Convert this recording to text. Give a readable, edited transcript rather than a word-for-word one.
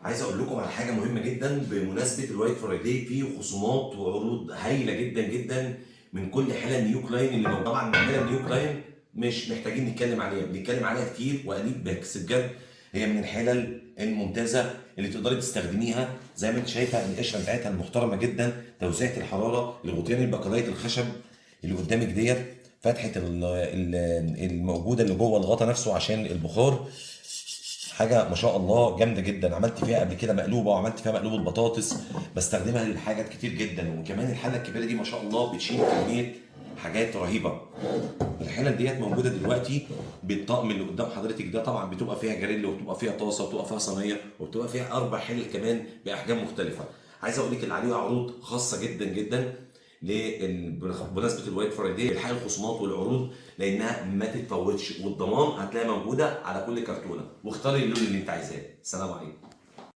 عايز اقول لكم على حاجة مهمة جدا بمناسبة ال White Friday. في خصومات وعروض هايلة جدا جدا من كل حلل نيو كلاين اللي موجودة. طبعا حلل نيو كلاين مش محتاجين نتكلم عليها، بنتكلم عليها كتير وقليل، بس بجد هي من الحلل الممتازة اللي تقدري تستخدميها. زي ما انت شايفه القشرة بتاعتها المحترمة جدا، توزيعه الحرارة، الغطيان الباكلايت الخشب اللي قدامك ديت، فتحه الموجودة اللي جوه الغطا نفسه عشان البخار. حاجة ما شاء الله جامدة جدا. عملت فيها قبل كده مقلوبة، وعملت فيها مقلوبة بطاطس، بستخدمها لحاجات كتير جدا. وكمان الحلة الكبيرة دي ما شاء الله بتشيل كمية حاجات رهيبة. الحلل ديت موجودة دلوقتي بالطقم اللي قدام حضرتك ده، طبعا بتبقى فيها جريل، وبتبقى فيها طاسه، وبتبقى فيها صينية، وبتبقى فيها 4 حلل كمان باحجام مختلفة. عايز اقول لك اللي عليها عروض خاصة جدا جدا بمناسبة ال White Friday. الحقي الخصومات والعروض لانها ما تتفوتش، والضمان هتلاقيها موجودة على كل كرتونة، واختاري اللون اللي انت عايزاه. السلام عليكم.